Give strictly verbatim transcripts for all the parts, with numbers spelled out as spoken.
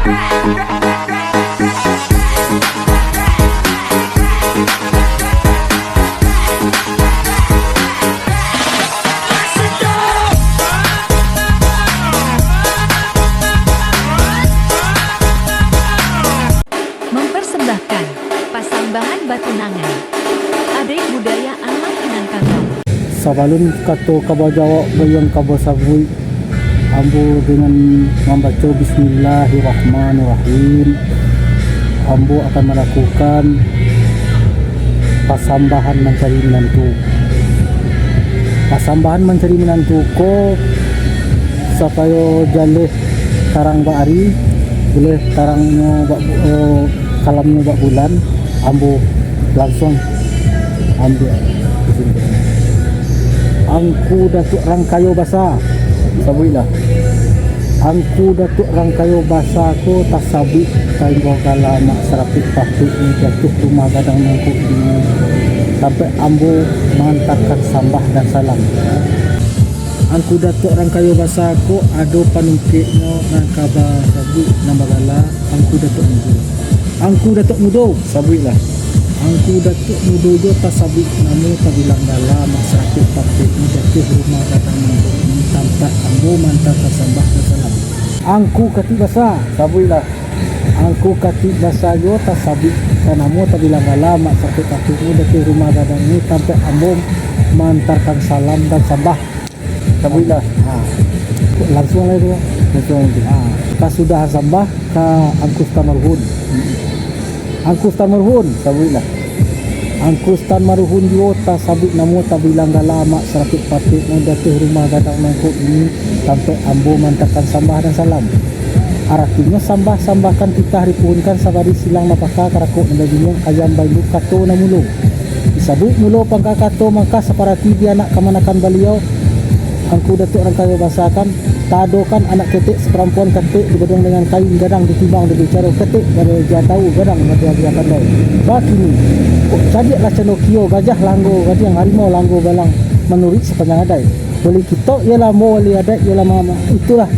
Mempersembahkan pasambahan batunangan, adaik budaya anak Minangkabau. Sabalun kato ka bajawab, bayuang ka basabuik, ambo dengan mambaco Bismillahirrahmanirrahim, ambo akan malakukan pasambahan mancari minantu. Pasambahan mancari minantu ko, sapayo jaleh tarang bak ari, jaleh tarangnyo bak, eh, kalamnyo bak bulan, ambo lansuang ambiak kesimpulan. Angku Datuak Rangkayo Basa. Sabuiklah. Angku Datuak Rangkayo Basa ko tasabuik sainggo gala Mak Sarapik Papik di jatuah rumah gadang mangko kini, tampek ambo mangantakan sambah dan salam. Angku Datuak Rangkayo Basa ko ado panungkeknyo nan ka basabuik nan bagala Angku Datuak Mudo. Angku Datuak Mudo. Sabuiklah. Angku Datuak Mudo jo tasabuik namo tabilang gala Mak Sarapik Papik di jatuah rumah gadang mangko kini, tampek ambo mangantakan sambah dan salam. Angku Katik Basa. Sabuiklah. Angku Katik Basa jo tasabuik ka namo tabilang gala Mak Sarapik Papik di jatuah rumah gadang kini, tampek ambo mangantakan salam dan sambah. Sabuiklah. Ha. Lansuang lai tu. Lansuang lai tu. Ha. Kasudahan sambah ka Angku Sutan Maruhun. Angku Sutan Maruhun. Sabuiklah. Angku Sutan Maruhun juo tasabuik namo tabilang gala Mak Sarapik Papik nan jatuah rumah gadang mangko kini, tampek ambo mangantakan sambah dan salam. Aratinyo sambah-sambahkan titah dipuhunkan sabari silang mapaka karakok nan bajunjuang ayam bainduk kato nan mulo. Disabuik mulo pangka kato mangka saparati di anak kamanakan baliau, Angku Datuak Rangkayo Basa kan, tadokan anak ketek saparampuan katek dibaduang dengan kain gadang ditimbang dek caro ketek bada jatau gadang bada jatau pandai. Bakini, kok cadiaklah candokio gajah langgo gadiang harimau langgo balang manuruik sapanjang adai. Wali kitok ialah ambo, wali adaik ialah mamak. Itulah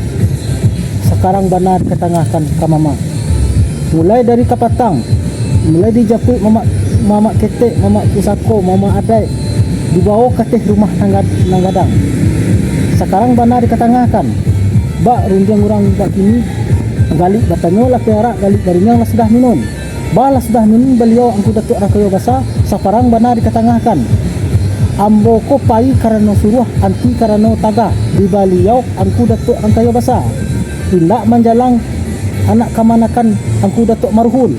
sakarang bana dikatangahkan ka mamak. Mulai dari kapatang, mulai dijapuik mamak, mamak ketek, mamak pusako, mamak adaik, dibawo ka ateh rumah nan gad-, nan gadang. Sakarang bana dikatangahkan. Bak rundiang urang bakini, galik batanyo lah piarak, galik barundiang lah sudah minun. Bah lah sudah minun baliau Angku Datuak Rangkayo Basa, saparang bana dikatangahkan. Ambo ko pai karano suruah, anti karano tagah di baliau Angku Datuak Rangkayo Basa. Indak manjalang anak kamanakan Angku Datuak Maruhun.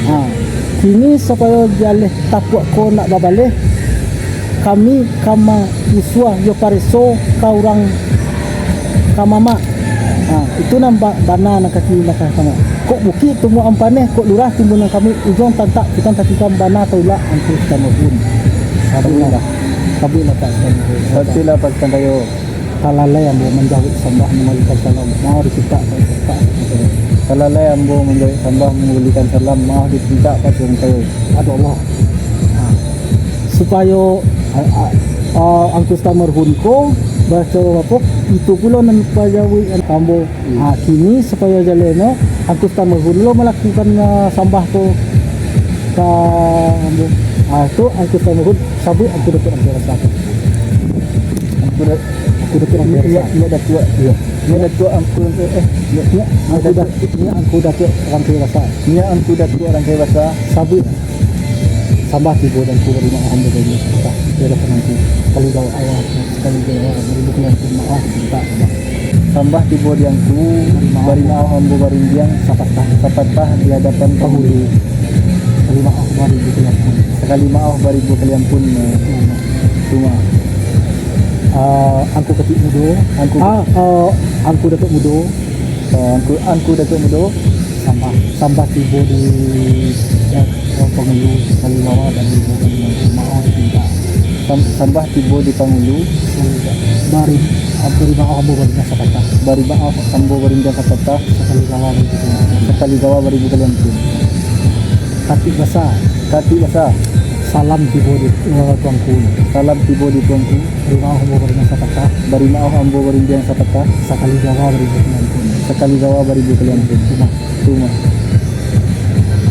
Ha, kini sapayo jaleh tapuak ko nak babaleh, kami ka mausua jo pareso ka urang ka mamak. Ha, itu nan ba-, bana nan kaki nan ka samo. Kok bukik tumbuah ampaneh, kok lurah timbun nan kamuik, ujuang tantak pitang tatikam bana taulak Angku Sutan Maruhun. Sabuiklah. Sabuiklah, Pak Sutan Maruhun. Sabuiklah, Pak Sutan Kayo. Talalai ambo manjawek sambah, mangalikan salam. Maoh dipintak, Pak. Talalai ambo manjawek sambah, mangalikan salam. Maoh dipintak, Pak Sutan Kayo. Aduh Allah. Ha. Supayo, a, a, a, Angku Sutan Maruhun ko, baco apo, itu pulo nan pajawek ambo. Hmm. Ha, kini supayo jaleh no, Angku Sutan Maruhun lo malakukan, a, sambah ko ka ambo. Ha, tu Angku Sutan Maruhun. Sabuik Angku Datuak Rangkayo Basa. Angku Da-, Angku Datuak Rangkayo Basa. Nyiak, Nyiak Datuak. Iyo. Nyiak Datuak Angku Rangkayo, eh, Nyiak, Nyiak Angku Datuak. Dat-, Nyiak Angku Datuak Rangkayo Basa. Nyiak Angku Datuak Rangkayo Basa. Sabuik. Sambah tibo di angku, bari maoh ambo baitu. Iyo lah, Angku. Sakali jawab awak, sakali jawab awak, baribu kali ampun maoh dipintak, sambah. Sambah tibo di angku, bari maoh ambo barundiang sapatah, sapatah di hadapan pangulu. Pangulu. Sakali maoh baribu kali ampun. Sakali maoh baribu kali ampun. Iyo. Cuma. Ah, Angku Katik Mudo. Angku. Ah, ah, Angku Datuak Mudo. Ah, Angku, Angku Datuak Mudo. Sambah, sambah tibo di, eh, pangulu, sakali gawa baribu kali ampun, maoh dipintak. Sam-, sambah tibo di pangulu. Bari, bari maoh ambo barundiang sapatah. Bari maoh ambo barundiang sapatah. Sakali gawa baribu kali ampun. Sakali gawa baribu kali ampun. Katik Basa. Katik Basa. Salam tibo di, eh, tuanku. Salam tibo di tuanku. Bari maoh ambo barundiang sapatah. Bari maoh ambo barundiang sapatah. Sakali gawa baribu kali ampun. Sakali gawa baribu kali ampun. Tu mah. Tu mah.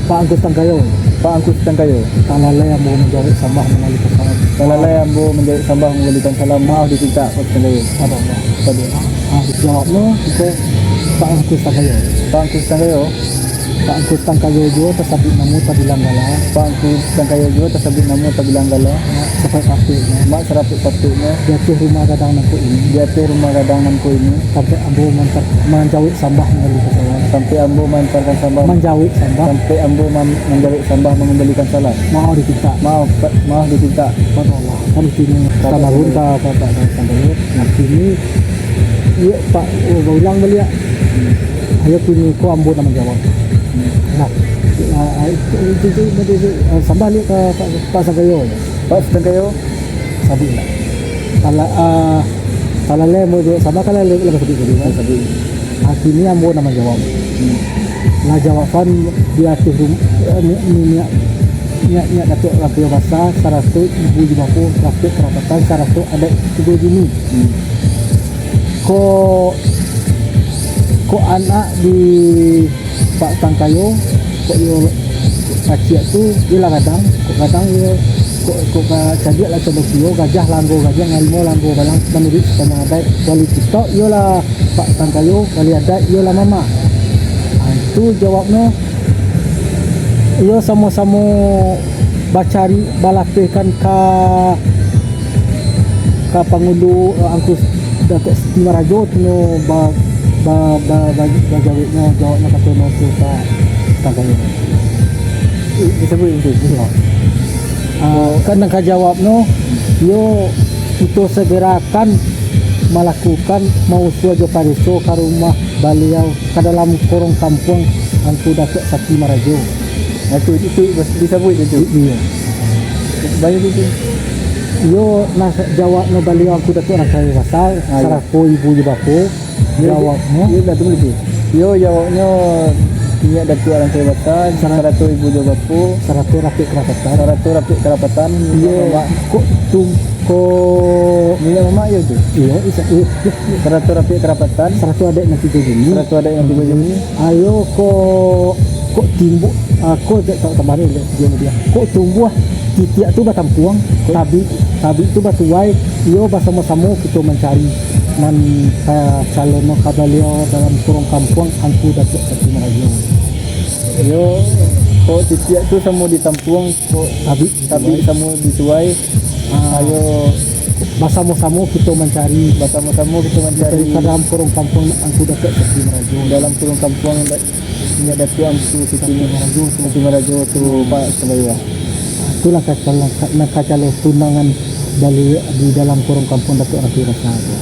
Pak Angku Sitangkayo. Pak Angku Sitangkayo. Talalai ambo manjawek sambah manggali ka salam. Talalai ambo manjawek sambah manggali ka salam. Maoh dipintak, Pak Sitangkayo. Sabar, Pak. Sabar. Ah, dijawabnyo, iko Pak Angku Sitangkayo. Pak Angku Sitangkayo. Pak Angku Sitangkayo juo tasabuik namo tabilang gala. Pak Angku Sitangkayo juo tasabuik namo tabilang gala. Mak sarapek patuiknyo. Mak sarapek patuiknyo. Di ateh rumah gadang nan ko ini. Di ateh rumah gadang nan ko ini. Tampek ambo mantar-, manjawek sambah manggali ka salam. Tampek ambo mantarkan sambah. Manjawek sambah. Tampek ambo man-, manjawek sambah mangambalikan salam. Maoh dipintak. Maoh, pa-, maoh dipintak. Pado Allah. Kan kini Pado sabarun Allah. Ka, ka, ka, ka, sampai. Nah, kini, iyo, Pak, oh, baulang baliak. Hmm. Ayo, kini ko ambo nan manjawab. Hmm. Nah, ah, ah, itu, itu, itu, itu, itu, ah, sambah liak ka, ka, Pak Sangkayo. Pak Sangkayo. Sabuik lah. Kalau, ah, kalau lembo jo, sambah kalau lembo, lembo sabuik tadi, kan? Sabuik. Ah, kini ambo nan manjawab. Hmm. Lah jawaban di ateh rum-, eh, ni-, ni-, niat, niat, niat Datuak Rangkayo Basa, sarato ibu jo bapo, rapek karapatan, sarato adaik tigo jini. Hmm. Kok, kok anak di Pak Sangkayo, kok iyo kaciak tu, iyo lah gadang, kok gadang iyo, kok, kok ka-, cadiak lah condong iyo, gajah lah anggo gajah, harimau lah anggo balang, manuruik sapanjang adaik, wali kito iyo lah Pak Sangkayo, wali adaik iyo lah mamak. Ah, itu jawabnyo, iyo samo-samo bacari, balapehkan ka, ka pangulu, eh, Angku Datuak Siti Marajo tu nyo ba-, ba-, ba-, ba-, bajaweknyo, jawabnyo kato nyo tu ka Sangkayo. Eh, disabuik itu? Iyo. Ah, kan nan ka jawabnyo, iyo, kito sagerakan malakukan mausua jo pareso ka rumah baliau ka dalam korong kampuang Angku Datuak Sati Marajo. Nah, tu, itu disabuik tu. Iyo. Banyak tu. Iyo, nah, jawabnyo baliau Angku Datuak Rangkayo Basa, ah, iyo. Sarato ibu jo bapo. Iyo, jawabnyo. Iyo, dah tunggu dulu. Iyo, jawabnyo, niat Datuak Rangkayo Basa, sara-, sarato ibu jo bapo. Sarato rapek karapatan. Sarato rapek karapatan. Iyo, mamak. Kok tu, kok niniak mamak iyo tu? Iyo, isa-, iyo, iyo. Sarato rapek karapatan. Sarato adaik nan tigo jini. Sarato adaik nan tigo jini. Ayo, kok, kok timbuk, ah, kok tak, tak, tambah ni, dia, dia. Kok tumbuah titiak tu batampuang, kok tabik, tabik tu batuwai, iyo basamo-samo kito mancari nan ka calon ka baliau dalam korong kampuang Angku Datuak Sati Marajo. Iyo, kok titiak tu samo ditampuang, kok tabik, tabik samo dituwai. Ah. Ayo. Basamo-samo kito mancari. Basamo-samo kito mancari. Ka dalam korong kampuang Angku Datuak Sati Marajo. Dalam korong kampuang da-, niat Datuak Angku Siti Marajo tu. Siti Marajo tu, Pak Sangkayo. Ah, itulah kacau, kacau tunangan baliau di dalam korong kampuang Datuak Rangkayo Basa tu.